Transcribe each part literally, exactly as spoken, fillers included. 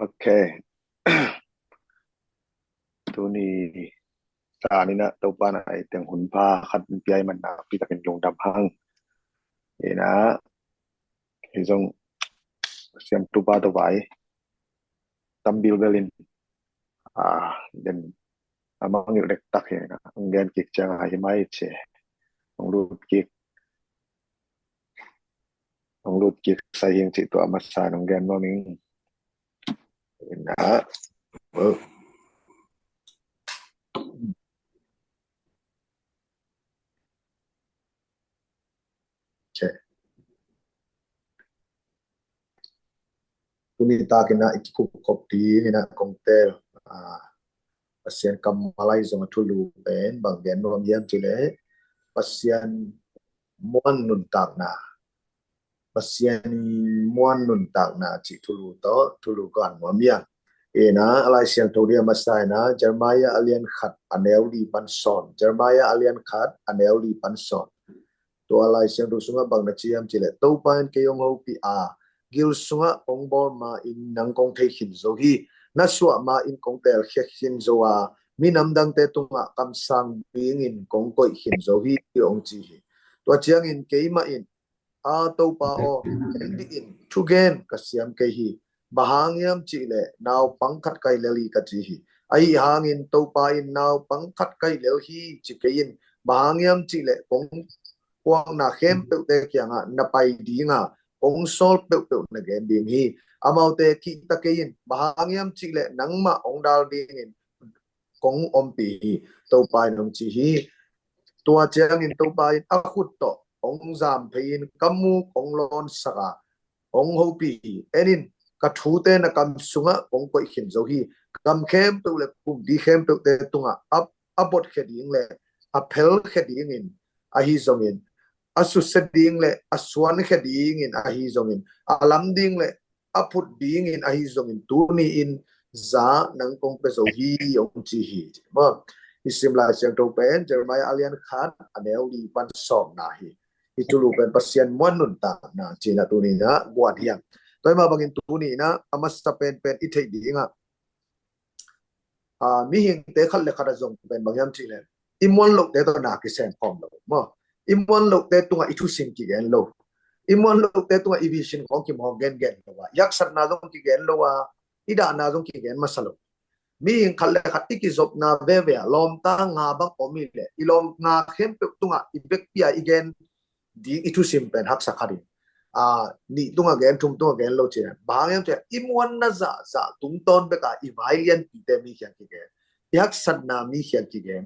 Ok. Tuni ta ni na Topa na ai teng hun pha khat pia i man na pi takin lungdam hang. Ina hi zong siam Topa to vai tam bilbel in a den a mangil dek tak hi na ang gen kik ciang a hi mai ce ang lut kik ang lut kik sai hing ci tua masa nong gen nuam ing. Ina. Tuni takin a i kikup khop ding ina kong tel a Pasian kammal ai zong a thulu pen bang gen nuam hiam ci le Pasian muan nuntakna Pasian i muan nuntakna ci thulu to thulu kan nuam hiam. Ina a Lai Siangtho dia masa ina Jeremiah a lian khat a neu li pan sawm Jeremiah a lian khat a neu li pan sawm. Tua Lai Siangtho sungah bang na ci hiam ci le Topa in kei hong hopih a gil sungah kong bawl ma in nang kong thei khin zo hi. Na suah ma in kong tel khia khin zo a minam dangte tungah kamsang dingin kong koih khin zo hi ti hong ci hi. Tua ciangin keimah in a Topa aw en dih in thugen ka siam kei hi. Bang hang hiam ci le naupang khat kai lel hi ka ci hi. Ahi hangin Topa in naupang khat kai lel hi ci kei in bang hang hiam ci le kong kuakna khempeuhte kiangah na pai dinga kong sawl peuhpeuh na gen ding hi. Amaute kihta kei in bang hang hiam ci le nangmah hong dal dingin kong ompih hi. Topa in hong ci hi. Tua ciangin Topa in a khut tawh hong zam phei in ka muk hong lawnsak a hong hopih hi. En in ka thute na kam sungah kong koih khin zo hi. Gam khempeuh le kumpi khempeuhte tungah a, a botkhia ding le a phelkhia dingin ahi zongin a susia ding le a suankhia dingin ahi zongin a lam ding le a phut dingin ahi zongin tuni in za nang kong pia zo hi hong ci hi. Maw, i sim Lai Siangtho pen Jeremiah a lian khat a neu li pan sawmna hi. I thulu pen Pasian muan nuntakna cina tuni na guan hiam. Tua hi mah bangin tuni na a masa penpen i theih dingah a, mihingte khat le khat a zong pen bang hiam cih le i muan lohte tawh na kisem khawm lo maw? I muan lohte tungah i thusim kigen lo. I muan lohte tungah i vision khawng kimawk gengen lo a, i haksatna zong kigen lo a, i dahna zong kigen masa lo. Mihing khat le khat i kizopna veve a lawmta nga bang om hi le i lawm nga khempeuh tungah i vekpi a i gen ding i thusim pen haksa khat in, a, nih tunga gen, thum tunga gen lo cih leh bang hang hiam cih leh i muanna zahzah tungtawn beka i vai lianpite mi khiang kigen, i haksatna mi khiang kigen,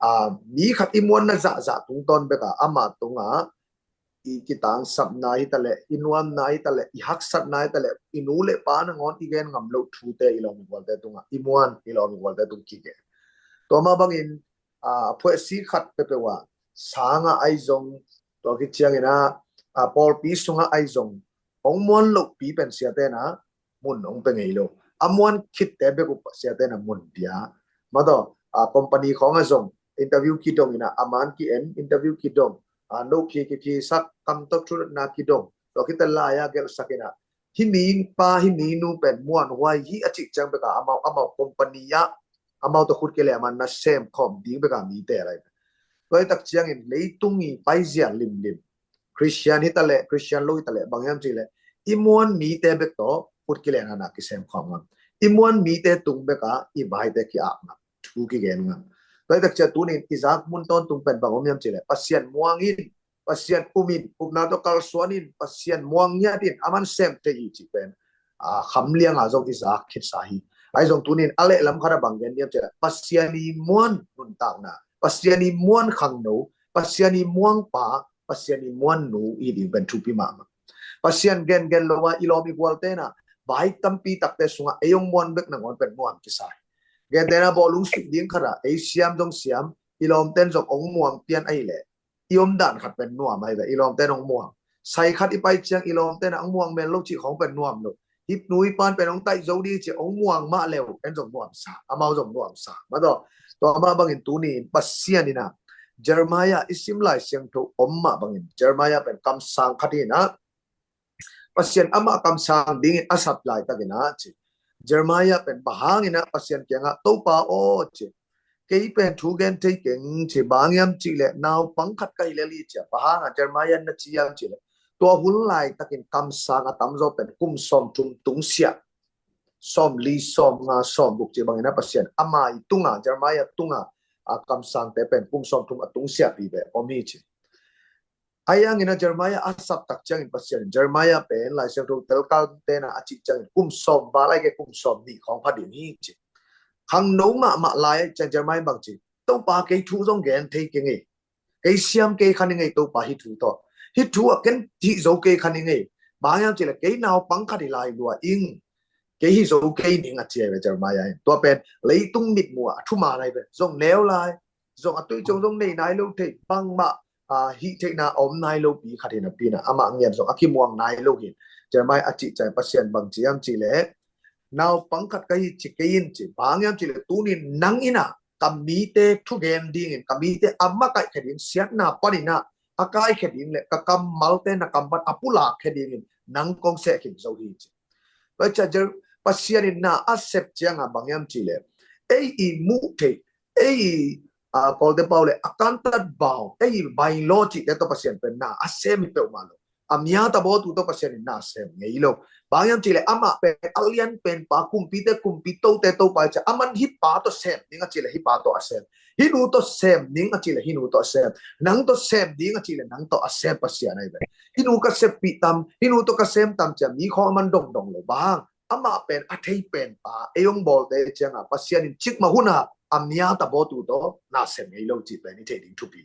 a, mi khat i muanna zahzah tungtawn beka ama tunga i kitangsapna hi taleh, i nuamna hi taleh, i haksatna hi taleh, i nu le pa nangawn i gen ngam loh thute i lawm i gualte tunga i muan, i lawm i gualte tung kigen. Tua mah bangin a, phuaisi khat peuhpeuh ah sangah ahi zong, tua khit ciangin ah, a, pawlpi sungah ahi zong hong muan lohpi pen siate in ah mun hong pia ngei lo. A muan khitte bek uh siate in ah mun pia. Mataw, a, company khawngah zong interview kidong in ah a man ki-en, interview kidong, a, no khi kiphisak, kam tawh thunatna kidong, tua khit teh lai-ah gelhsak in ah hih mi pa, hih mi nu pen muanhuai hi a cih ciang bek ah amau, amau company ah amau tawh khut kilem a na sem khawm ding bek a mite lai. Tua hi tak ciangin leitung i paizia limlim, Christian hi taleh, Christian lo hi taleh, bang hiam cih leh i muan mite bek tawh khut kilem a na kisem khawm ngam. I muan mite tung bek a i vaite ki-ap ngam, thu kigen ngam. Tua hi tak ciang tunin i zak mun tawntung pen bang om hiam cih leh Pasian muang in, Pasian um in, upna tawh kalsuan in, Pasian muang ngiat in, aman sem thei hi cih pen, a, kham lianga zong i zak khitsa hi. Ahi zong tunin a lehlam khat ah bang gen diam cih leh Pasian i muan nuntakna, Pasian i muan khangno, Pasian i muang pa, Pasian i muan nu i ding pen thupi mahmah. Pasian gengen lo a i lawm i gualte in ah vai tampi takte sungah ei hong muan bek nangawn pen muan kisa hi. Gentehna bawlung suih ding khat ah ei siam zong siam, i lawmte in zong hong muang pian ahih leh i omdan khat pen nuam ahi ve, i lawmte in hong muang. Sai khat i pai ciang i lawmte in ah hong muang men lo cih khawng pen nuam lo. Hih nu hih pa in pen hong taih zo ding cih hong muang mah leh en zong nuamsa, amau zong nuamsa. Mataw, tua mah bangin tuni in Pasian in ah Jeremiah i sim Lai Siangtho om mah bangin Jeremiah pen kamsang khat in ah Pasian amah kamsang dingin a sap laitakin ah ci. Jeremiah pen bang hangin ah Pasian kiangah, Topa aw ci, kei pen thu gen thei keng ci, bang hiam cih leh naupang khat ka hi lel hi ci a. Bang hangah Jeremiah na ci hiam cih leh tua hun laitakin kamsang a tamzaw pen kum sawmthum tungsiah, sawmli, sawmnga, sawmguk ci bangin ah Pasian ama i tungah, Jeremiah tungah a kamsangte pen kum sawmthum a tungsiahpi bek om hi ci. Ahi hangin ah Jeremiah a saptak ciangin Pasian in Jeremiah pen Lai Siangtho telkalte na a cih ciangin kum sawm val, ahih kei kum sawmnih khawng pha ding hi ci. Khangno mahmah lai ciang Jeremiah bang ci, Topa kei thu zong gen thei keng ei. Kei siam kei kha ning ei Topa hih thu tawh. Hih thu ah ken hih zo kei kha ning ei. Bang hiam cih leh kei naupang khat hi lai lua ing. Kei hih zo kei ning a ci a ve Jeremiah in. Tua pen leitung mitmuh ah a thuman ahi ve. Zong neu lai, zong a tui ciang zong nei nai lo thei, bangmah a hih theihna a om nai lo pi khat hi napi in ah amah ngiat zong a kimuang nai lo hi. Jeremiah a cih ciang Pasian bang ci hiam cih leh, naupang khat ka hi ci kei in ci. Bang hiam cih leh tuni-in nang in ah ka mite thugen dingin, ka mite a makaihkhia ding, siatna panin ah a kaikhia ding leh ka kammalte na kam pan a pulakkhia dingin nang kong sehkhia zo hi ci. Tua ciang Jer-, Pasian in na a sep ciangah bang hiam cih leh, ei i muh theih, ei i, a, Kawlte pau leh a kantat bau, ei i bailo cihte tawh Pasian pen na a sem hi peuhmah lo. A mia tabaw tu tawh Pasian in na sem ngei lo. Bang hiam cih leh amah pen a lian pen pa, kumpite kumpi, tote Topa hi ci a, aman hih pa tawh sem ning a cih leh hih pa tawh a sem. Hih nu tawh sem ning a cih leh hih nu tawh a sem. Nang tawh sem ning a cih leh nang tawh a sem Pasian ahi ve. Hih nu ka seppih tam, hih nu tawh ka sem tam ci a mi khawng aman dongdong lo. Bang amah pen a thei pen pa, ei hong bawlte ciangah Pasian in cikmah hun ah a mia tabaw tu tawh na sem ngei lo cih pen i theih ding thupi.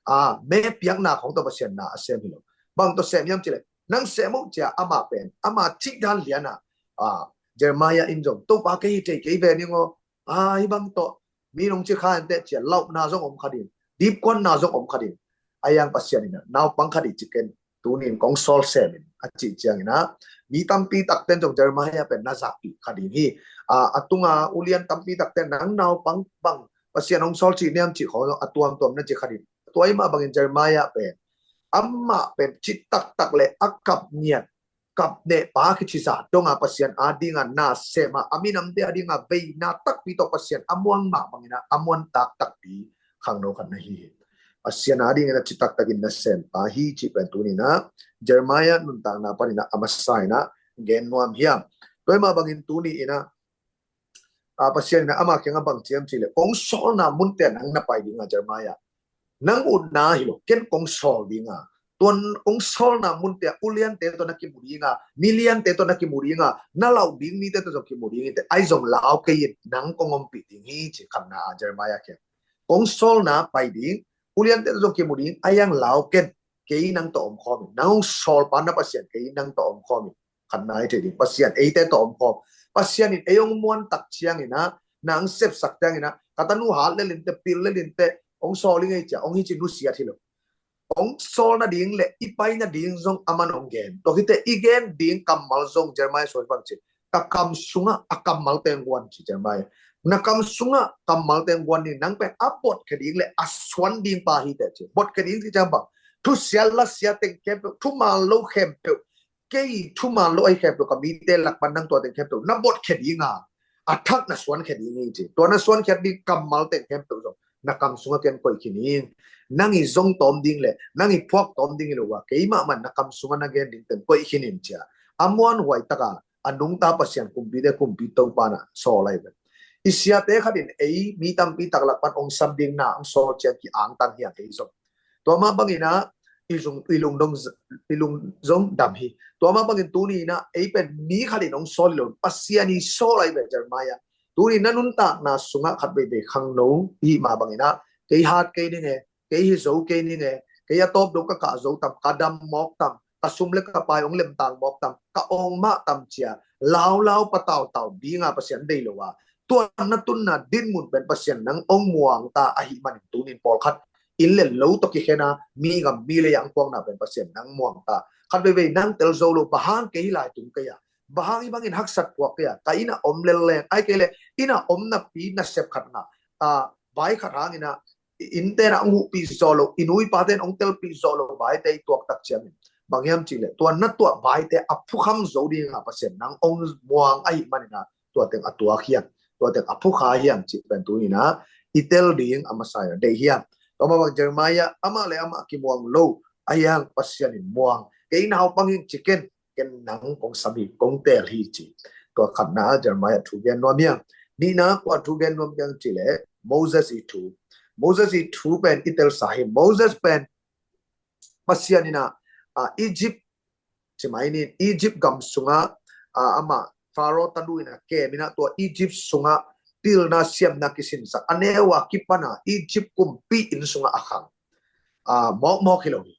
A, me piakna khawng tawh Pasian na a sem hi lo. Bang tawh sem hiam cih leh, nang sem uh ci a amah pen, amah cih dan lian ah, a, Jeremiah in zong, Topa kei hi thei kei ve ning aw. A, hih bang tawh mi nong ci kha inteh ci a launa zong om kha ding, dipkuanna zong om kha ding. Ahi hang Pasian in ah, naupang khat hi ci ken, tuni-in kong sawl sem in a cih ciangin ah, mi tampi takten zong Jeremiah pen na zakpih kha ding hi. A, a tunga ulian tampi takten nang naupang bang Pasian hong sawl cih niam cih khawng zong a tuamtuam na ci kha ding. Tua ahih mah bangin Jeremiah pen, amah pen cih taktak leh a kap ngiat, kap neh pa kici zah dongah Pasian adingah na sem a, a minamte adingah veina takpi tawh Pasian a muang mah bangin ah a muan taktakpi khangno khat na hi hi. Pasian adingin ah cih taktakin na sem pa hi cih pen tuni-in ah Jeremiah nuntakna panin ah a masa in ah gen nuam hiam. Tua ahih mah bangin tuni-in ah, a, Pasian in ah ama kiangah bang ci hiam cih leh, kong sawlna munte ah nang na pai ding a Jeremiah, nang utna hi lo, ken kong sawl ding a. Tua kong sawlna munte ah uliante tawh na kimu ding a, miliante tawh na kimu ding a, na lauh ding mite tawh zong kimu ding inteh, ahi zong lau kei in, nang kong ompih ding hi ci khatna a Jeremiah kiang. Kong sawlna pai ding, uliante tawh zong kimu ding, ahi hang lau ken, kei nang tawh om khawm in, nang hong sawl pa na Pasian kei nang tawh om khawm in. Khatna hi thei ding, Pasian eite tawh om khawm. Pasian in ei hong muan tak ciangin ah, nang sepsak ciangin ah, ka tanu hat lel inteh, pil lel inteh, hong sawl ing ei ci a, hong hi ci nusiat hi lo. Hong sawl nading leh i pai nading zong aman hong gen. Tua khit teh i gen ding kammal zong Jeremiah suan bang ci, ka kam sungah a kammalte hong guan ci Jeremiah. Na kam sungah kammalte hong guan ding, nang pen a botkhia ding leh a suan ding pa hi teh ci. Botkhia ding ci ciang bang, thusia lasia teng khempeuh, thuman lo khempeuh, kei thuman lo ahi khempeuh, ka mite lak pan nang tua teng khempeuh na botkhia ding a, a thak na suankhia ding hi ci. Tua na suankhiat ding kammal teng khempeuh zong na kam sungah ken koih khin in. Nang i zong tawm ding leh nang i phuak tawm ding hi lo a, keimah man na kam sungah na gen ding teng koih khin in ci a, a muanhuai taka a nungta Pasian, kumpite kumpi Topa na sawl ahi ve. I siate khat in ei mi tampi tak lak pan hong sam ding na hong sawl ciang ki-angtang hi a, kei zong. Tua mah bangin ah i lung, i lung dong, i lung zong dam hi. Tua mah bangin tuni-in ah ei pen mi khat in hong sawl hi lo, Pasian in sawl ahi ve Jeremiah. Tuni-in na nuntakna sungah khat veivei khangno i hih mah bangin ah, kei hat kei ning e, kei hi zo kei ning e, kei a tawp do ka kah zo tam, ka dam mawk tam, ka sum leh ka pai hong lemtang mawk tam, ka awng mah tam ci a laulau patautau dinga Pasian deih lo a, tua na tunna dinmun pen Pasian nang hong muang ta ahih manin tuni-in pawlkhat inn leh lo tawh kikhen a, mi gam mi lei ah hong puakna pen Pasian nang muang ta. Khat veivei nang tel zo lo, bang hang kei hih lai tung kei a, bang hang hih bangin haksat puak kei a, ka inn ah om lel leng, ahih kei leh inn ah om napi nasep khat ngah, a, vai khat hangin ah, innte in ah hong huhpih zawh loh, i nu i pate in hong telpih zawh loh vaite i tuak tak ciangin, bang hiam cih leh tua na tuah vaite a phukham zo dingah Pasian nang hong muang ahih manin ah tua teng a tuak hiam, tua teng a phukha hiam cih pen tuni-in ah i tel ding a masa in ah deih hiam? Tua mah bang Jeremiah amah le amah kimuang lo, ahi hang Pasian in muang. Kei naupang hi ing ci ken, ken nang kong sam hi, kong teel hi ci. Tua khatna Jeremiah thu gen nuam hi ing. Nihna kua thu gen nuam hi ing cih leh Moses ii thu. Moses ii thu pen i telsa hi. Moses pen Pasian in ah, ah, Egypt, ci mai ni, Egypt gam sungah, ah, amah Pharaoh tanu in ah kem in ah tua Egypt sungah pilna siamna kisinsak. A neu a kipan ah Egypt kumpi inn sungah a khang. Ah, mawkmawk hi lo hi.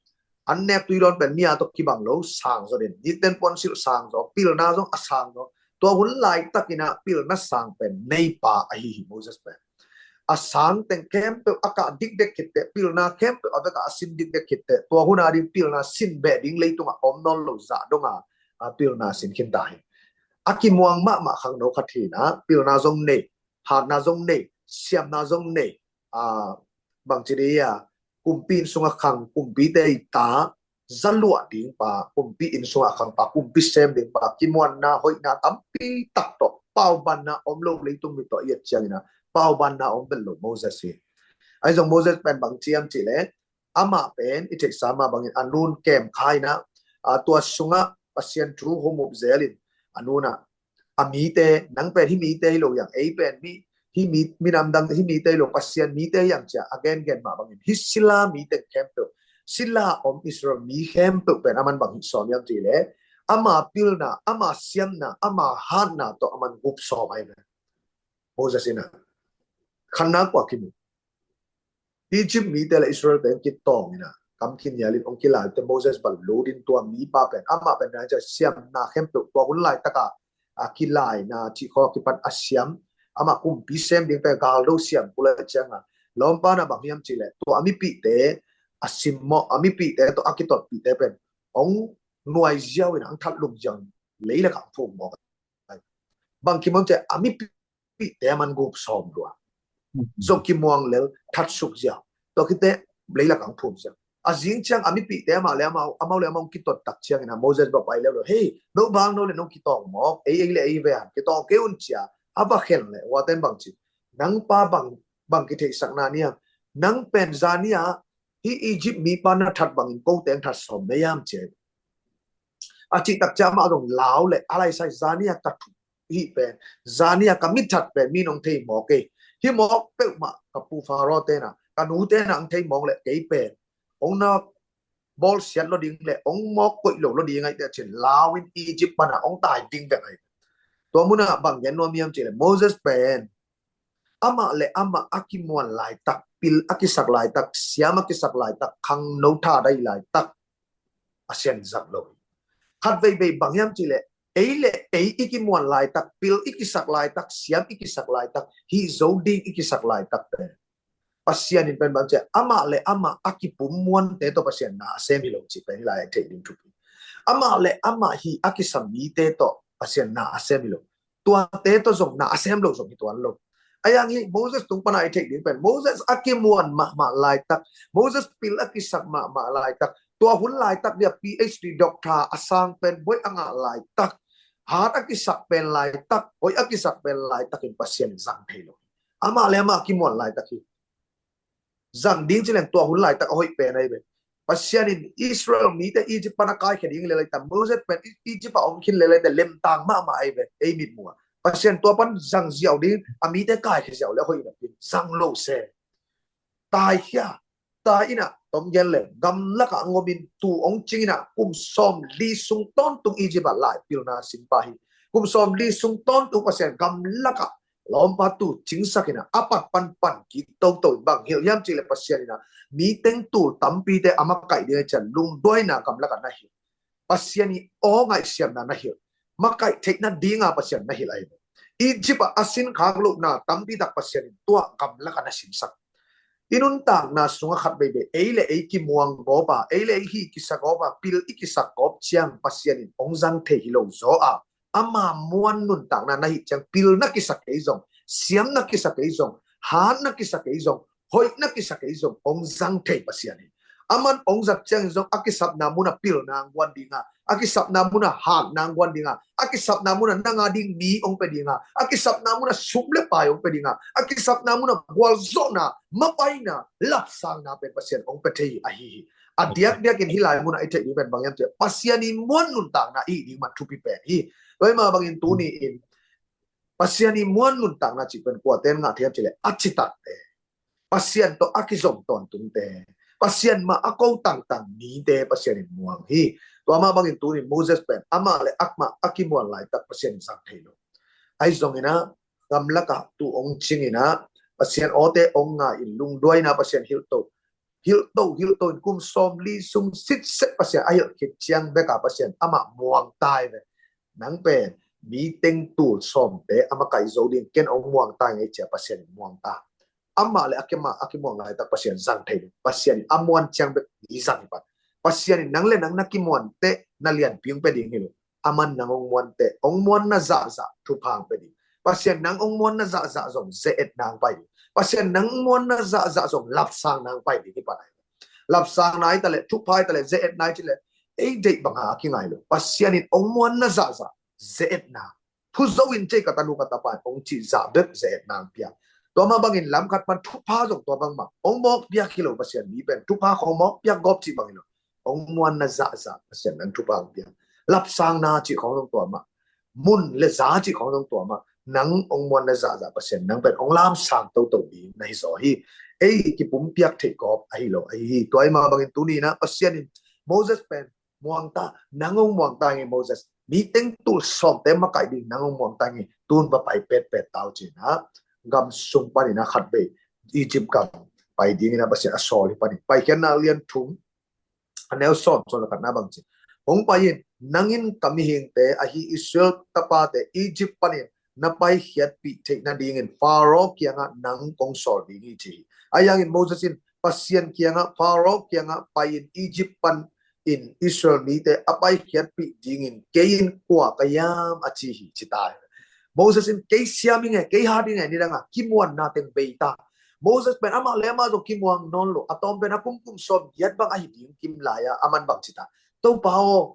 An nek tui dawn pen mi a tawh kibang lo, sang zaw den. Niten puansilh sang zaw, pilna zong a sang zaw. Tua hun laitakin ah pilna sang pen neipa ahi hi Moses pen. A sang teng khempeuh a kah dikdek khitteh, pilna khempeuh a vekah a sin dikdek khitteh, tua hun a ding pilna sin beh ding leitungah om nawn lo zah dongah, a, pilna sin khin ta hi. A kimuang mahmah khangno khat hi in ah, pilna zong nei, hatna zong nei, siamna zong nei, a, bangci dih a, kumpi inn sungah khang, kumpite ii ta, zaluah ding pa, kumpi inn sungah khang pa, kumpi sem ding pa, kimuanna, hoihna tampi tak tawh, paubanna om lo leitung mit tawh i et ciangin ah, paubanna om bel lo Moses hi. Ahi zong Moses pen bang ci hiam cih leh, amah pen i theihsa mah bangin a nun kem kha in ah, a, tua sungah Pasian thu hum up zel in, a nun ah, a mite, nang pen hih mite hi lo hiam, ei pen mi, hih mi, minam dang hih mite hi lo, Pasian mite hi hiam ci a, a gengen mah bangin hih sila mi teng khempeuh, sila om Israel mi khempeuh pen aman bang hih sawm hiam cih leh, ama pilna, ama siamna, ama hatna tawh aman gup sawm ahi ve. Moses in ah khanna kua kimu? Egypt mite le Israel-te hong kitawng in ah, kam khin hial in hong kilai teh Moses bang lut in tua mipa pen, amah pen na cia siamna khempeuh tua hun laitak a, a kilaina cih khawng a kipan a siam, amah kumpi sem ding pen galdo siam kul a ciang a, lawmpa na bang hiam cih leh tua a mipihte a simmawh, a mipihte tawh a kitotpihte pen hong nuai ziau in ah, hong that lum ziau in leilak ah hong phum mawk. Bang kimuang cih leh a mipihte aman gup sawm lua. Zong kimuang lel, that suk ziau. Tua khit teh leilak ah hong phum ziau. A zing ciang a mipihte amau le amau, amau le amau hong kitot tak ciangin ah Moses bang pai lel lo. Hei, no bang no le no kitawng mawk, ei, ei le ei ve a, kitawng kei un ci a, a va khen leh, tua ten bang ci, nang pa bang, bang kitheihsakna nei hiam? Nang pen zani a hih Egypt mipa na that bangin ko teng that sawm na hiam ci a. A cih tak ciang amah zong lau leh, a lai sai, zani a ka thuk hih pen, zani a ka mi that pen mi'n hong thei mawk ei. Hih mawk peuhmah ka pu Pharaoh-te na, ka nute na hong thei mawk leh kei pen hong na bawlsiat lo ding le hong mawk koih lo lo ding ahih teh cin lau in Egypt pan ah hong tai ding bek ahi. Tua mun ah bang gen nuam hiam cih leh Moses pen amah le amah a kimuan laitak, pil a kisak laitak, siam a kisak laitak, khangno tha dai laitak, Pasian zat lo. Khat veivei bang hiam cih leh ei le ei i kimuan laitak, pil i kisak laitak, siam i kisak laitak, hih zo ding i kisak laitak pen Pasian in pen bang ci a, amah le amah a kipum muante tawh Pasian na a sem hi lo cih pen hih lai-ah theih ding thupi. Amah le amah hih a kisam mite tawh Pasian na a sem hi lo. Tuate tawh zong na a sem lo zong hi tuan lo. Ahi hang hih Moses tung pan a i theih ding pen Moses a kimuan mahmah laitak, Moses pil a kisak mahmah laitak, tua hun laitak dia PhD doctor a sang pen, bawi a ngah laitak, hat a kisak pen laitak, hoih a kisak pen laitakin Pasian in zang thei lo. Amah le amah a kimuan laitak hi. Zang ding ci leng tua hun laitak a hoih pen ahi ve. Pasian in Israel mite Egypt pan a kaikhia ding lel ahih teh, Moses pen Egypt a om khin lel ahih teh lemtang mahmah ahi ve, ei mitmuh ah. Pasian tua pan zang ziau ding, a mite kaikhia ziau leh a hoih napi-in, zang lo se. Taikhia, tai in ah, tom gen leng, gamlak ah ngomin tuu hong cing in ah, kum sawmli sung tawntung Egypt ah lai pilna sin pa hi. Kum sawmli sung tawntung Pasian gamlak ah lawmpa tuu cingsak in ah, a pat pan pan kik toto in, bang hilh hiam cih leh Pasian in ah mi teng tul tampite a makaih ding ahih ciang lungduaina gamlak ah na hilh. Pasian ii aw ngaihsiamna na hilh. Makaih theihna dinga Pasian na hilh ahi. Egypt ah a sinkhak lohna tampi tak Pasian in tua gamlak ah na sinsak. I nuntakna sungah khat veivei ei le ei kimuang gawp a, ei le ei hih kisa gawp a, pil i kisak gawp ciang Pasian in hong zang thei hi lo zaw a, ama muan nuntakna na hih ciang, pil na kisak kei zong, siam na kisak kei zong, hat na kisak kei zong, hoih na kisak kei zong, hong zang thei Pasian hi. Aman ong zat ciangin zong a kisapna munah pilna ong guan dinga, a kisapna munah hatna ong guan dinga, a kisapna munah nanga ding mi ong pe dinga, a kisapna munah sum le pai ong pe dinga, a kisapna munah gualzawhna, mapaina, lapsangna pen Pasian ong pe thei ahi hi. A diakdiakin hih lai munah i theih ding pen bang hiam cih leh Pasian i muan nuntakna i hih ding man thupi pen hi. Tua ahih mah bangin tuni-in Pasian i muan nuntakna cih pen kuate in ngah thei hiam cih leh a citatte, Pasian tawh a kizom tawntungte, Pasian mah a ko tangtang mite Pasian in muang hi. Tua mah bangin tuni Moses pen amah le amah a kimuan laitak Pasian in zang thei lo. Ahi zongin ah gamlakah tu ong cingin ah Pasian awte ong ngai in lungduaina Pasian hilhto, hilhto, hilhto in kum sawmli sung sitset Pasian a hilh khit ciang bek a Pasian amah muang ta hi ve. Nang pen mi teng tul sawmte a makaih zo ding, ken ong muang ta ing ei ci-a Pasian in muang ta. Amah le amah a kimuan laitak Pasian zang thei lo. Pasian in a muan ciang bek mi zang hi pan. Pasian in nang le nang na kimuan teh na lianpi ong pe ding hi lo. Aman nang ong muan teh, ong muanna zahzah thupha ong pe ding. Pasian nang ong muanna zahzah zong ze-etna ong pai ding. Pasian nang ong muanna zahzah zong lapsangna ong pai ding hi pan ahi. Lapsangna hi ta leh, thupha hi ta leh, ze-etna hi cih leh ei deih banga a kingai lo. Pasian in ong muanna zahzah ze-etna, phu zo in cei ka tanu ka tapa in ong cih zah bek ze-etna ong piak. Tua mah bangin lam khat pan thupha zong tua bangmah ong mawk piak hi lo. Pasian mi pen thupha khong mawk piak gawp cih bang hi lo. Ong muanna zahzah Pasian nang thupha ong piak. Lapsangna cih khong zong tua mah, mun le za cih khong zong tua mah, nang ong muanna zahzah Pasian nang pen ong lamsang toto ding na hi zaw hi. Ei kipumpiak theih gawp ahi lo ahi hi. Tua ahih mah bangin tuni-in ah Pasian in Moses pen muang ta, nang ong muang ta ing ei Moses. Mi teng tul sawmte makaih ding nang ong muang ta ing ei. Tun va pai petpet ta un ci-in ah gam sung panin ah khatvei Egypt gam pai dingin ah Pasian a sawl hi panin Paikhiatna lian thum, a neu sawm, sawm le khatna bang ci. Hong pai in, nang in ka mihingte ahi Israel tapate Egypt panin na paikhiatpih theih nadingin Pharaoh kiangah nang kong sawl ding hi ci hi. Ahi hangin Moses in Pasian kiangah, Pharaoh kiangah pai in Egypt panin Israel mite a paikhiatpih dingin kei in kua ka hiam a ci hi ci ta hi. Moses in kei siam ing e, kei hat ing e, nidangah kimuanna teng bei ta. Moses pen amah le amah zong kimuang nawn lo, a tawm pen a kum kum sawm giat bang ahi ding kim lai-a aman bang ci ta. Topa aw,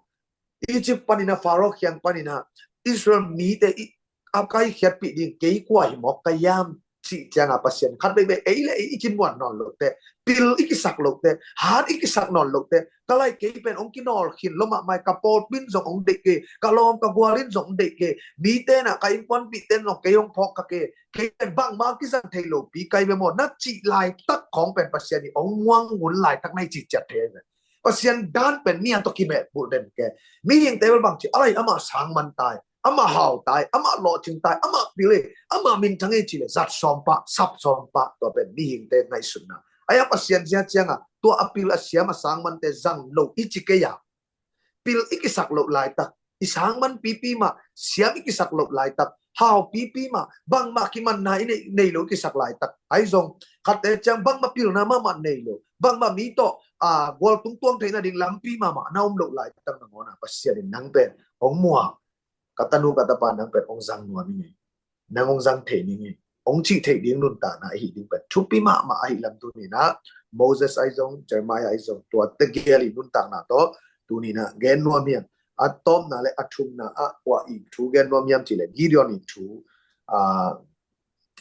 Egypt panin ah Pharaoh kiang panin ah Israel mite i a paikhiatpih ding kei kua hi mawk ka hiam cih ciangah Pasian khat veivei ei le ei i kimuan nawn loh teh, pil i kisak loh teh, hat i kisak nawn loh teh, ka lai kei pen ong kinawl khin lo mahmah hi, ka pawlpi in zong ong deih kei, ka lawm ka gual in zong ong deih kei, mite in ah ka innkuanpihte in zong kei ong phawk kha kei, kei pen bangmah kizang thei lo pi ka hi ve maw na cih laitak khawng pen Pasian in ong muang ngun laitak na hi cih ciat thei hi ve. Pasian dan pen mi a tawh kibeh bulh den kei. Mihingte bel bang ci, a lai amah sang man ta hi, amah hau ta hi, amah lawhcing ta hi, amah pil hi, amah minthang hi ci leh zat sawm pah, sap sawm pah, tua pen mihingte ngaihsutna. Ahi a Pasian zia ciangah tua a pil a siam a sang mante zang lo i ci kei a, pil i kisak loh laitak, i sang man pipi mah, siam i kisak loh laitak, hau pipi mah, bangmah kimanna i nei, nei lo i kisak laitak. Ahi zong khatte ciang bangmah pilna mahmah nei lo, bangmah mi tawh a gualtung tuang theih nading lampi mahmah na om loh laitak nangawn ah Pasian in nang pen ong muang, ka tanu ka tapa nang pen ong zang nuam ing ei, nang ong zang thei ning ei, ong cih theih ding nuntakna ahi ding pen thupi mahmah ahi lam tuni-in ah Moses ahi zong, Jeremiah ahi zong, tua tegel i nuntakna tawh tuni-in ah gen nuam hiam. A tawpna le a thumna ah kua i thu gen nuam hiam cih leh Gideon i thu, ah,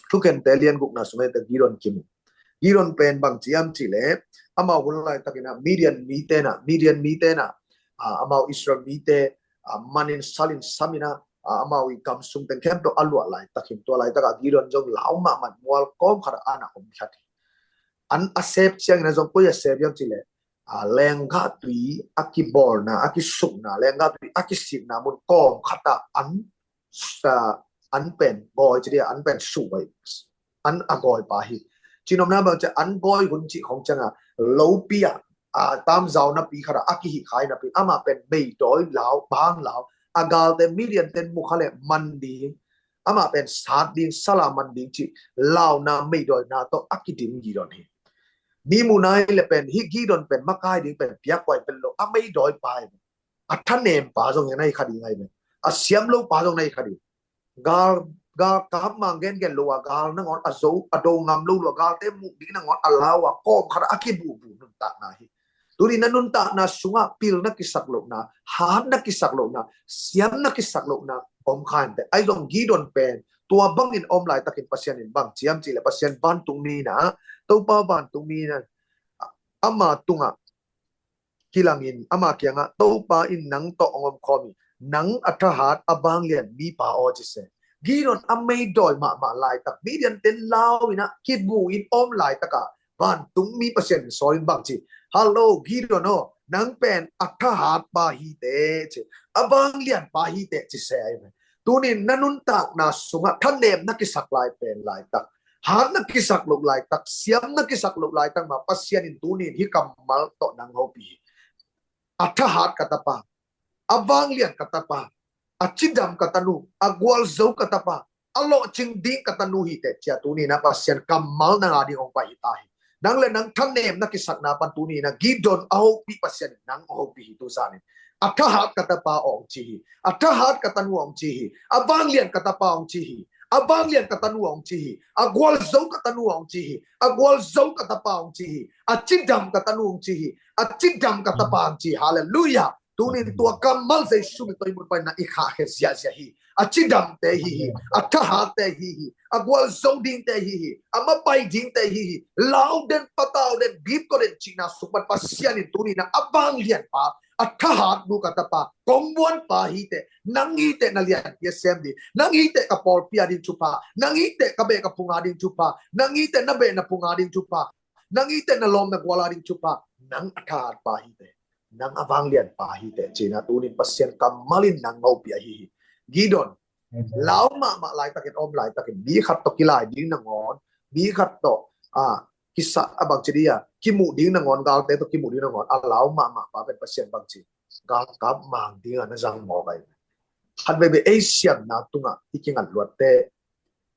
Thukente lian gukna sungah Gideon kimu. Gideon pen bang ci hiam cih leh amau hun laitakin ah Midian mite in ah, Midian mite in ah, ah, amau Israel mite, ah, manin salin samin ah, ah, amau i gam sung teng khempeuh a luah laitak hi. Tua laitakah Gideon zong lau mahmah, mual kawm khat ah a na om khat hi. An a sep ciangin ah zong koi a sep hiam cih leh, ah, lenggah tui a kibawlna, a kisukna, lenggah tui a kisitna mun kawm khat ah an, ah, an pen gawi ci dia, an pen suh vai, an a gawi pa hi. Cihnopna bang ci, an gawi hun cih khong ciangah lopi ah, ah, tamzau napi khat ah a kihih khai napi, amah pen meidawi lau, bang lau, a galte Midiante in mu kha leh man ding, amah pen sat ding, sala man ding cih launa meidawina tawh a kidim Gideon hi. Mi mu nai leh pen hih Gideon pen makai ding pen piakhuai pen lo, a meidawi pa hi. A thanem pa zong hi nai kha ding ahi ve. A siam lo pa zong nai kha ding. Gal, galkap mang gengen lo a gal nangawn a zo, a do ngam lo lo a galte muh ding nangawn a lau a kawm khat ah a kibuhbuh nuntakna hi. Tuni na nuntakna sungah pilna kisak lohna, hatna kisak lohna, siamna kisak lohna om kha inteh. Ahi zong Gideon pen tua bangin om laitakin Pasian in bang ci hiam cih leh Pasian vantungmi in ah, Topa vantungmi in ah ama tungah kilangin ama kiangah, Topa in nang tawh hong omkhawm hi, nang a thahat a vanglian mipa aw ci se. Gideon a meidawi mahmah laitak, Midian ten lau in ah kibu in om laitakah vantungmi Pasian in sawl in bang ci, Hallo Gideon aw, nang pen a thahat pa hi teh ci, a vanglian pa hi teh ci se ahi ve. Tunin na nuntakna sungah thanemna kisak lai pen laitak, hatna kisak loh laitak, siamna kisak loh laitak mah Pasian in tunin hih kammal tawh nang hopih hi. A thahat ka tapa, a vanglian ka tapa, a cidam ka tanu, a gualzo ka tapa, a lawhcing ding ka tanu hi teh ci-a tunin ah Pasian kammal nang a ding hong pai hi ta hi. Nang le nang thanemna kisakna pan tunin ah Gideon a hopih Pasian in nang hong hopih hi tu zanin. A thahat ka tapa hong ci hi. A thahat ka tanu hong ci hi. A vanglian ka tapa hong ci hi. A vanglian ka tanu hong ci hi. A gualzo ka tanu hong ci hi. A gualzo ka tapa hong ci hi. A cidam ka tanu hong ci hi. A cidam ka tapa hong ci hi. Halleluiah. Tunin tua kammal Jesu min tawh i mun paina i khahkhia ziahziah hi. A cidamte hi hi, a thahatte hi hi, a gualzo dingte hi hi, a mapai dingte hi hi. Lau den, patau den, bipko den cihna sung pan Pasian in tunin ah a vanglian pa, a thahat nu ka tapa, kong muan pa hi teh, nang hi teh na lianpi a sem ding, nang hi teh ka pawlpi a ding thupha, nang hi teh ka beh ka phung a ding thupha, nang hi teh na beh na phung a ding thupha, nang hi teh na lawm na gual a ding thupha, nang a thahat pa hi teh, nang a vanglian pa hi teh cihna tunin Pasian kammal in nang hopih ahi hi. Gideon lau mahmah laitakin, om laitakin, mi khat tawh kilai ding nangawn, mi khat tawh a kisa a bang ci ding a, kimuh ding nangawn, galte tawh kimuh ding nangawn a lau mahmah pa pen Pasian bang ci, galkap mang ding a na zang mawk ahi. Khat veve ei siamna tungah i kingat luatte,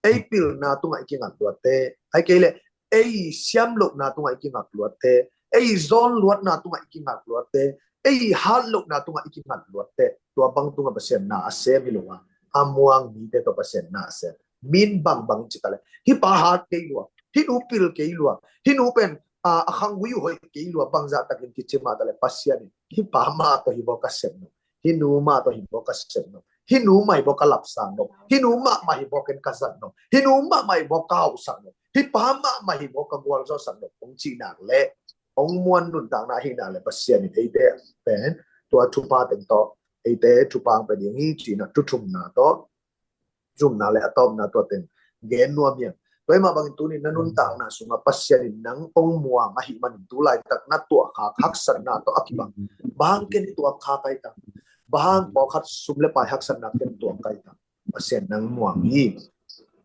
ei pilna tungah i kingat luatte, ahi kei leh ei siam lohna tungah i kingat luatte, ei zawn luatna tungah i kingat luatte, ei hat lohna tungah i kingat luatte, tua bang tungah Pasian na a sem hi lo a, a muang mite tawh Pasian na a sem. Min bangbang ci ta leh, hih pa hat kei lua, hih nu pil kei lua, hih nu pen a, a khanggui uh hoih kei lua, bangzah takin kici mah ta leh Pasian in hih pa mah tawh hi baw ka sem nop, hih nu mah tawh hi baw ka sem nop, hih nu mah hi baw ka lapsang nop, hih nu mahmah hi baw ken ka zat nop, hih nu mahmah hi baw ka hauhsak nop, hih pa mahmah hi baw ka gualzawhsak nop, hong cih nak leh, hong muan nuntakna ahih nak leh Pasian in eite pen tua thupha teng tawh eite thupha hong pia ding hi cihna thu thumna tawh, thumna le a tawpna tua teng gen nuam hi hang. Tua ahih mah bangin tunin na nuntakna sungah Pasian in nang hong muang ahih manin tu laitak na tuahkhak haksatna tawh a kibang, bang hang ken tuahkhak ahi ta, bang hang pawlkhat sum le pai haksatna ken tuah ahi ta, Pasian nang muang hi.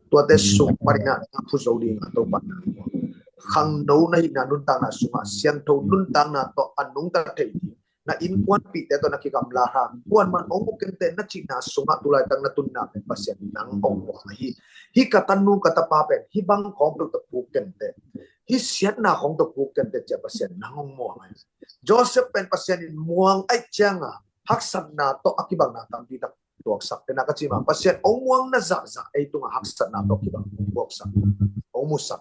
Tuate sung panin ah na phu zo ding a, Topa nang muang. Khangno na hihna nuntakna sungah siangtho nuntakna tawh a nungta thei ding, na innkuanpihte tawh na kigamla hang, kuaman hong mu kenteh na cihna sungah tu laitak na tunna pen Pasian nang hong muang ahi. Hih ka tanu ka tapa pen hih bang khawng peuh tawh puk kenteh, hih siatna khawng tawh puk kenteh ci-a Pasian nang hong muang ahi. Joseph pen Pasian in muang ahih ciangin haksatna tawh a kibangna tampi tak tuaksak. Tena ka cih mah, Pasian hong muangna zahzah ei tungah haksatna tawh kibang hong puaksak, hong musak.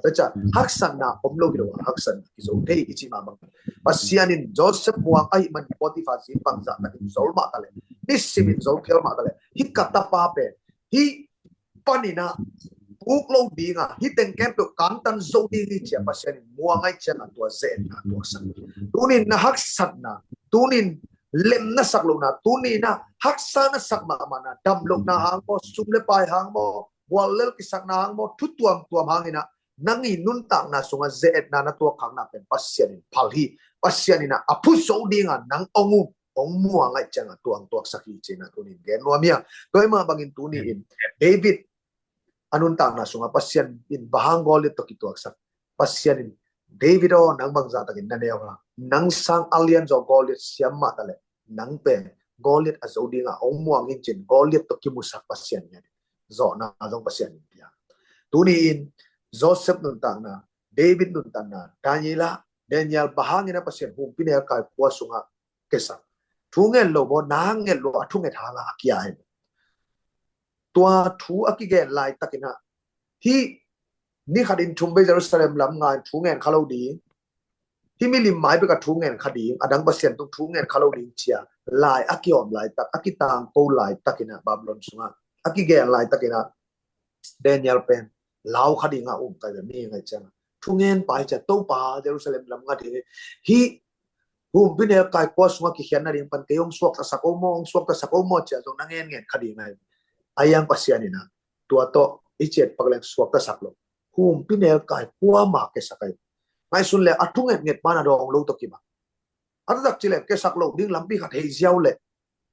Tua ciang haksatna om lo hi lo a, haksatna kizo thei i cih mah bang. Pasian in Joseph muang ahih man Potiphar zi bangzah takin zol mah ta leh, nisimin zol khel mah ta leh, hih ka tapa pen hih panin ah puk lo ding a, hih teng khempeuh kantan zo ding hi ci-a Pasian in muang ahih ciangin tua ze-etna tuaksak. Tunin na haksatna, tunin lemna sak lohna, tunin ah haksa na sak mahmahna, dam lohna hang maw, sum le pai hang maw, guallel kisakna hang maw, thu tuamtuam hangin ah nang i nuntakna sungah ze-etna na tuakkhakna pen Pasian in phal hi. Pasian in ah a phu zo ding a nang hong um, hong muang ahih ciangin tua hong tuaksak hi cihna tunin gen nuam hi hang. Tua ahih mah bangin tuni in David a nuntakna sungah Pasian in bang hang Goliath tawh kituaksak? Pasian in, David aw, nang bangzah takin na neu hang? Nang sang a lianzaw Goliath siam mah ta leh, nang pen Goliath a zo ding a hong muang in ci-in Goliath tawh kimusak Pasian in, zawhna zong Pasian in pia. Tuni in Joseph nuntakna, David nuntakna, Daniel ah, Daniel bang hangin ah Pasian humpinelkai khua sungah kisak? Thu ngen lo maw, na ngen lo a thunget hang a kia hi. Tua thu a kigen laitakin ah, hih ni khatin thum vei Jerusalem lam nga in thu ngen kha lo ding, Hih milim mai bek a thu ngen kha ding, a dang Pasian tung thu ngen kha lo ding ci-a lai a kiawm laitak, a kitangko laitakin ah Babylon sungah a kigen laitakin ah Daniel pen lau kha ding a um kai ve. Mi ngaih ciangah thu ngen pa hi ci-a, Topa Jerusalem lam nga ding hi, hih humpi nelkai kua sungah kikhiat nading pan kei hong suaktasak o maw, hong suaktasak o maw ci-a zong na ngen ngen kha ding ahi. A hiang Pasian in ah tua tawh i ciat pak leng suaktasak lo, humpi nelkai kua ma kesak ahi. Ngaihsun le a thu ngetnget pan a dawng lo tawh kibang. A taktak ci le kesak lo ding lampi khat hei ziau le,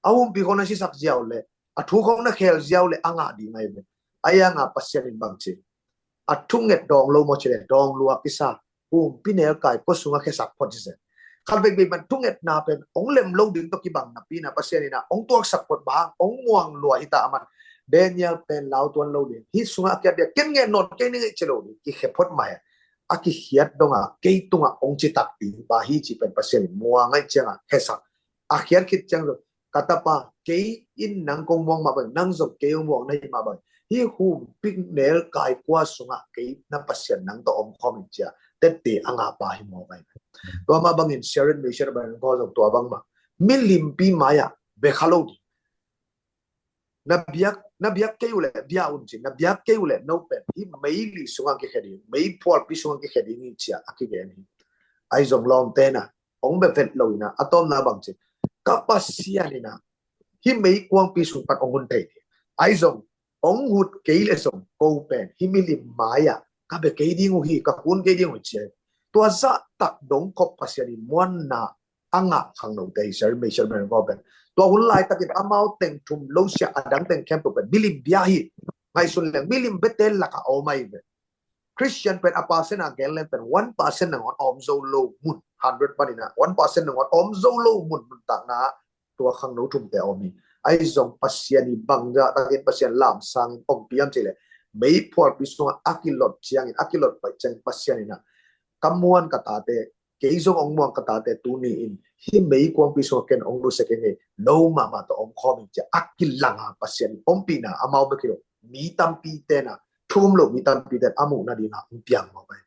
a humpi khong na sisak ziau le, a thu khong na khel ziau le a ngah ding ahi ve. A hiang a Pasian in bang ci, a thu nget dawng lo maw ci le dawng lua kisa, humpi nelkai kua sungah kesak phot ci se. Khat vekvek man thu ngetna pen hong lem lo ding tawh kibang napi-in ah Pasian in ah hong tuaksak phot bang hong muang lua hi ta a man. Daniel pen lau tuan lo ding, hih sungah a kiat dia ken ngen nawn kei ning ei ci lo ding, kikhe phot mai a, a kikhiat dongah kei tungah hong citak ding pa hi ci pen Pasian in muang ngaih ciangah khesak. A khiat khit ciang zong, ka tapa, kei in nang kong muang mah bang, nang zong kei hong muang na hi mah bang, hih humpi nelkai kua sungah kei na Pasian nang tawh om khawm in ci-a tette a ngah pa hi mawk ahi. Tua mah bangin Sharon Mission bang khaw zong tua bang mah, milimpi mai-ah bia kha lo ding. Na biak, na biak kei uh leh bia un ci, na biak kei uh leh no pen hih meili sungah kikhe ding, meiphualpi sungah kikhe ding hi ci-a a kigen hi. Ahi zong lawmte na hong bia vet lo in ah a tawpna bang ci, ka Pasian in ah hih meikuangpi sung pan hong hun thei ding. Ahi zong hong hut kei leh zong ko pen hih milim mai-ah ka bia kei ding uh hi, ka kun kei ding uh hi ci ahi. Tua zahtak dongkhop Pasian in muanna a ngah khangnote hi, Sharon Mission bang khaw pen. Tua hun laitakin amau teng thum lo sia a dang teng khempeuh pen milim bia hi. Ngaihsun leng milim biate lakah a om ahi ve. Christian pen a percent a gen leng pen one percent nangawn a om zo lo mun, hundred panin ah one percent nangawn a om zo lo mun nuntakna tua khangno thumte a om hi. Ahi zong Pasian in bangzah takin Pasian lamsangin ompih hiam cih leh, meiphualpi sungah a kilot ciangin, a kilot paih ciangin Pasian in ah ka muan ka tate, kei zong hong muang ka tate tuni-in hih meikuangpi sungah ken hong lusia kei ing ei, no mahmah tawh om khawm ing ci-a a kilang a Pasian in ompihna amau bek hi lo, mi tampite na, thu um lo mi tampite na a muh nading a hong piang mawk ahi.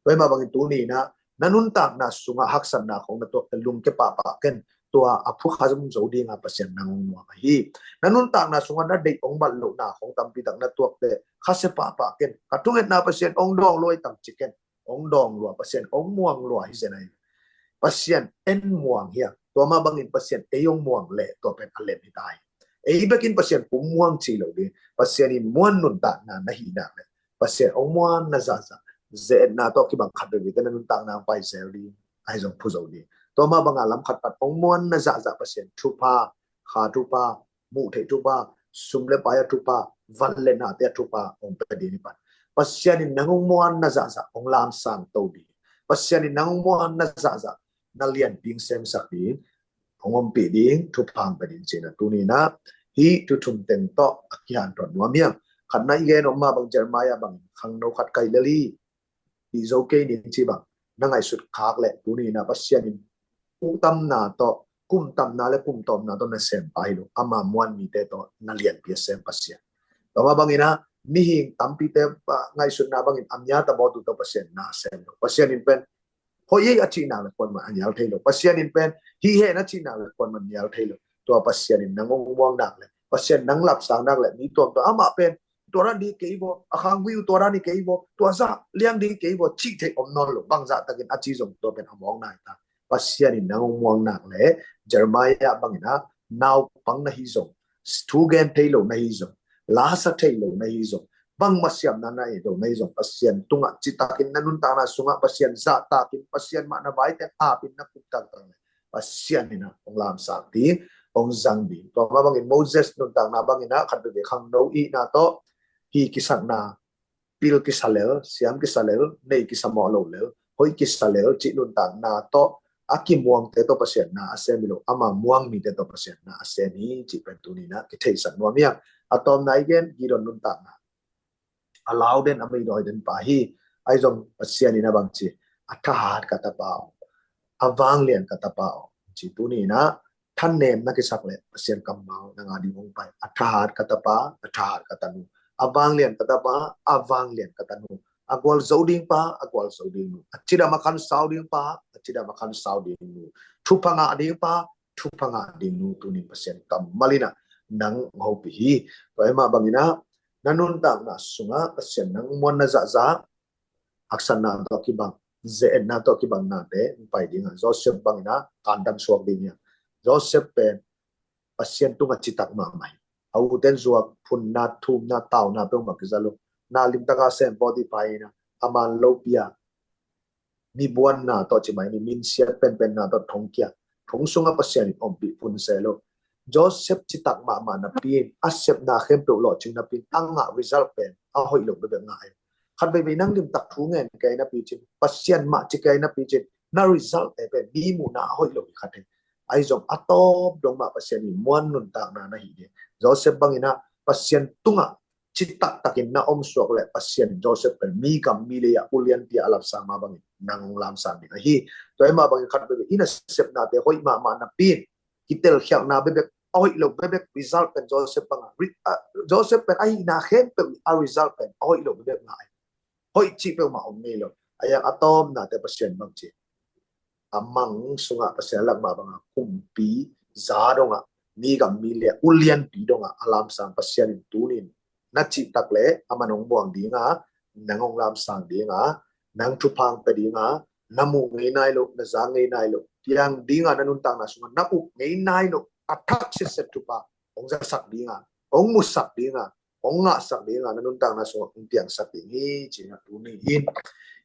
Tua hi mah bangin tuni-in ah na nuntakna sungah haksatna khong na tuakte lungke pahpah ken, tua a phukha zong zo ding a Pasian nang hong muang ahi. Na nuntakna sungah na deih hong bat lohna khong tampi tak na tuakte khasia pahpah ken, ka thungetna Pasian hong dawng lua hi tam ci ken, hong dawng lua, Pasian hong muang lua hi zen ahi. Pasian en muang hi a, tua mah bangin Pasian ei hong muang leh tua pen a lem hi ta hi. Ei bekin Pasian pum muang ci lo ding, Pasian in muan nuntakna na hih nak leh Pasian hong muanna zahzah, ze-etna tawh kibang khat veve te na nuntakna hong pai zel ding, ahi zong phu zo ding. Tua mah banga lam khat pan hong muanna zahzah Pasian thupha, kha thupha, muh theih thupha, sum le pai a thupha, van le nate a thupha hong pia ding hi pan. Pasian in nang hong muanna zahzah hong lamsang to ding. Pasian in nang hong muanna zahzah na lian ding semsak ding, hong ompih ding, thupha hong pia ding ci-in ah tuni-in ah hih thu thum teng tawh a kihanthawn nuam hi hang. Khatna i gen om mah bang Jeremiah bang khangno khat kai lel hi, hih zo kei ning ci bang na ngaihsut khak leh tuni-in ah Pasian in kum tamna tawh, kum tamna le kum tawpna tawh na sem pa hi lo, ama muan mite tawh na lianpi a sem Pasian. Tua mah bangin ah mihing tampite ngaihsutna bangin a mia tabawtu tawh Pasian na sem lo. Pasian in pen hoih ei a cih nak leh kuaman a nial thei lo. Pasian in pen hih hen a cih nak leh kuaman nial thei lo. Tua Pasian in nang hong muang nak leh, Pasian nang lapsang nak leh, mi tuamtuam amah pen tua dan ding kei vaw, a khang gui uh tua dan ding kei vaw, tua zah liang ding kei vaw cih theih om nawn lo. Bangzah takin a ci zong tua pen a mawkna hi ta. Pasian in nang hong muang nak leh Jeremiah bangin ah naupang na hi zong, thu gen thei lo na hi zong, lasa thei lo na hi zong, bangmah siamna na hi lo na hi zong, Pasian tungah citakin na nuntakna sungah Pasian zahtakin, Pasian mah na vaiteng apin na kumtaktak leh Pasian in ah hong lamsak ding, hong zang ding. Tua mah bangin Moses nuntakna bangin ah khat veve khangno ihna tawh hi kisakna, pil kisa lel, siam kisa lel, nei kisa mawh lo lel, hoih kisa lel cih nuntakna tawh a kimuangte tawh Pasian na a sem hi lo, ama muang mite tawh Pasian na a sem hi cih pen tuni-in ah kitheihsak nuam hi hang. A tawpna i gen Gideon nuntakna, a lau den, a meidawi den pa hi. Ahi zong Pasian in ah bang ci, a thahat ka tapa aw, a vanglian ka tapa aw ci. Tuni-in ah thanemna kisak leh Pasian kammal na ngah ding hong pai. A thahat ka tapa, a thahat ka tanu, a vanglian ka tapa, a vanglian ka tanu, A gualzo ding pa, a gualzo ding nu. A cidam a khansau ding pa, a cidam a khansau ding nu. Thupha ngah ding pa, thupha ngah ding nu. Tunin Pasian kammal in ah nang hopih hi. Tua hi mah bangin ah na nuntakna sungah Pasian nang muan na zahzah, haksatna tawh kibang, ze-etna tawh kibang nate pai ding a, Joseph bangin ah kantan suak ding hi a. Joseph pen Pasian tungah citak mahmah hi. A uten zuak, phunna, thumna, tauna peuhmah kiza lo. Na limtaka sem Potiphar in ah a man lopi a, mi buanna tawh ci mai ni, minsiat penpenna tawh thongkia, thong sungah Pasian in ompih phun se lo. Joseph citak mahmah napi in, a sepna khempeuh lawhcing napi in, a ngah result pen a hoih lo bekbek ngah hi. Khat veivei nang limtak thu ngen kei napi cin, Pasian mah ci kei napi cin, na result te pen mi muhna a hoih lo hi khat hi. Ahi zong a tawp dong mah Pasian in muan nuntakna na hih ding. Joseph bangin ah Pasian tungah citak takin na om suak leh Pasian in Joseph pen mi gam mi lei ah ulianpi a lamsang mah bangin nang hong lamsang ding ahi. Tua hi mah bangin khat veivei i nasepnate hoih mahmah napi in, kitelkhialhna bekbek, a hoih lo bekbek, result pen Joseph bang a, re-, ah, Joseph pen a hihna khempeuh a result pen a hoih lo bekbek ngah hi. Hoih cih peuhmah om ngei lo. A yang a tawpnate Pasian bang ci, a mang sungah Pasian a lak mah bangah kumpi za dongah, mi gam mi lei ah ulianpi dongah a lamsang Pasian in tunin na cihtak leh a man hong muang ding a, nang hong lamsang ding a, nang thupha hong pia ding a, na muh ngei nai lo, na za ngei nai lo, piang ding a, na nuntakna sungah na up ngei nai lo a thak sitset thupha hong zasak ding a, hong musak ding a, hong ngahsak ding a, na nuntakna sungah hong piangsak ding hi, ci-in ah tuni in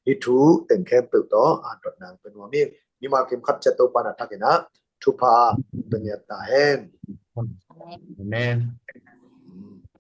hih thu teng khempeuh tawh a dotna hong pia nuam hi. Mimal kim khat ciat Topa na thakin ah thupha hong pia ngiat ta hen. Amen.